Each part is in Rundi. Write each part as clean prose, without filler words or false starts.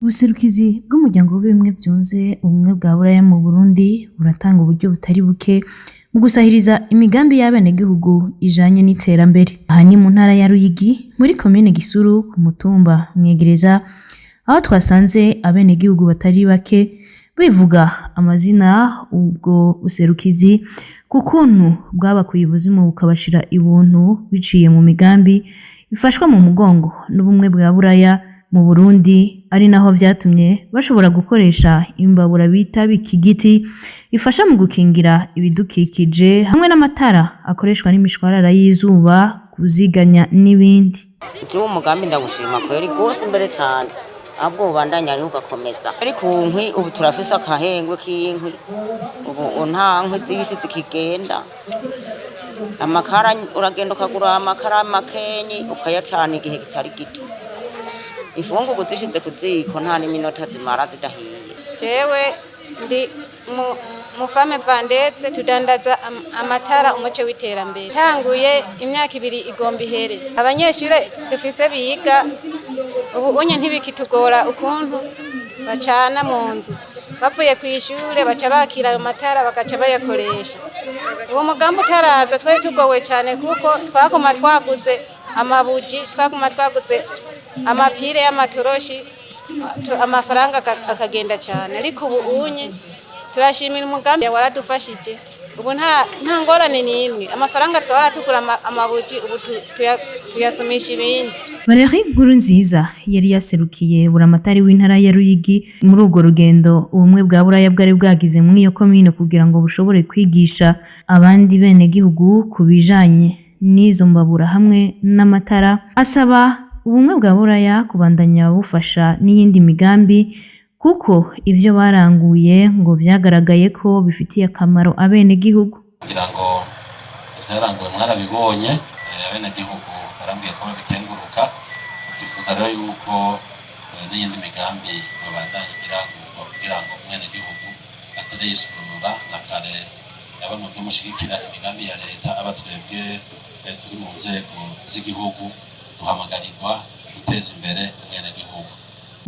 Ubuserukizi bw'umuryango w'ibimwe vyunze ubumwe bwa Buraya mu Burundi buratanga uburyo butari buke mu gusahiriza imigambi y'abenegihugu ijanye n'iterambere. Aha ni mu ntara ya Ruyigi muri komine Gisuru ku mutumba Mwegereza, aho twasanze abenegihugu batari bake bivuga amazina ubwo buserukizi ku kuntu bwabakuye ibuzimu bukabashira ibuntu biciye mu migambi ifashwa mu mugongo n'ubumwe bwa Buraya mu Burundi, ari naho vyatumye bashobora gukoresha imbabura bita bikigiti ifasha mu gukingira ibidukikije, hamwe n'amatara akoreshwa n'imishwarara y'izuba, kuziganya n'ibindi. Jewe umugambi ndawushima kweri gose imbere cane, ahubwo ubandanya ariho ugakomeza. Ariko nkwi ubu turafise akahengwe k'inkwi, ubu nta nkwi z'isi zikigenda. Amakara uragenda ukagura amakara makenyi ukayacana igihe kitari gito. Imfungurwa uzishize ku ziko nta n'iminota zimara zidahiye. Jewe ndi mu femme vandetse, tudandaza amatara umuce w'iterambere. Tanguye imyaka 2 igomba ihere. Abanyeshure dufise biga ubu unye ntibikitugora ukuntu bacana mu nzu. Bavuye kw'ishure baca bakira ayo matara bagaca bayakoresha. Uwo mugambi utaraza twari tugowe cane, kuko twaguma twaguze amabuji, twaguma twaguze amapire y'amatoroshi, amafaranga akagenda cane. Ariko ubu unye turashimira umugambi waradufashije. Ubu nta ngorane n'imwe. Amafaranga twahora tugura amabuji ubu tuyasumisha ibindi. Valerie Nkurunziza yari yaserukiye buramatari w'intara ya Ruyigi muri urwo rugendo ubumwe bwa Buraya bwari bwagize muri iyo komine kugira ngo bushobore kwigisha abandi benegihugu ku bijanye n'izo mbabura hamwe n'amatara, asaba ubumwe bwa Buraya kubandanya bufasha n'iyindi migambi, kuko ivyo baranguye ngo vyagaragaye ko bifitiye akamaro abenegihugu. Kugira ngo vyaranguwe mwarabibonye, abenegihugu barambwiye ko babikenguruka. Tukifuza rero yuko n'iyindi migambi yobandanya irangurwa kugira ngo umwenegihugu atere yisununura na kare yaba mu mushigikira imigambi ya leta. Aba twebwe turi mu nzego z'igihugu duhamagarirwa guteza imbere umwenegihugu.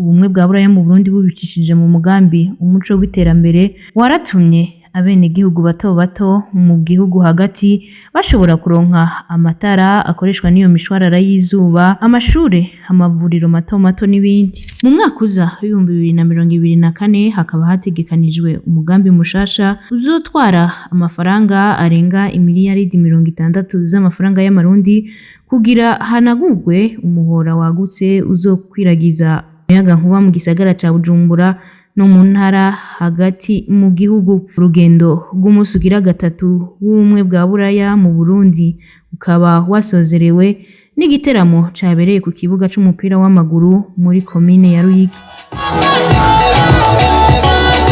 Ubumwe bwa Buraya mu Burundi bubicishije mu mugambi umuco w'iterambere waratumye abenegihugu bato bato mu gihugu hagati bashobora kuronka amatara akoreshwa n'iyo mishwarara y'izuba, amashure, amavuriro mato mato n'ibindi. Mu mwaka uza w'2024 hakaba hategekanijwe umugambi mushasha uzotwara amafaranga arenga imiliyaridi 60 z'amafaranga y'amarundi kugira hanagurwe umuhora wagutse uzokwiragiza umuyagankuba mu gisagara ca Bujumbura no mu ntara hagati mu gihugu. Urugendo rw'umunsi ugira gatatu w'ubumwe bwa Buraya mu Burundi ukaba wasozerewe n'igiteramo cabereye ku kibuga c'umupira w'amaguru muri komine ya Ruyigi.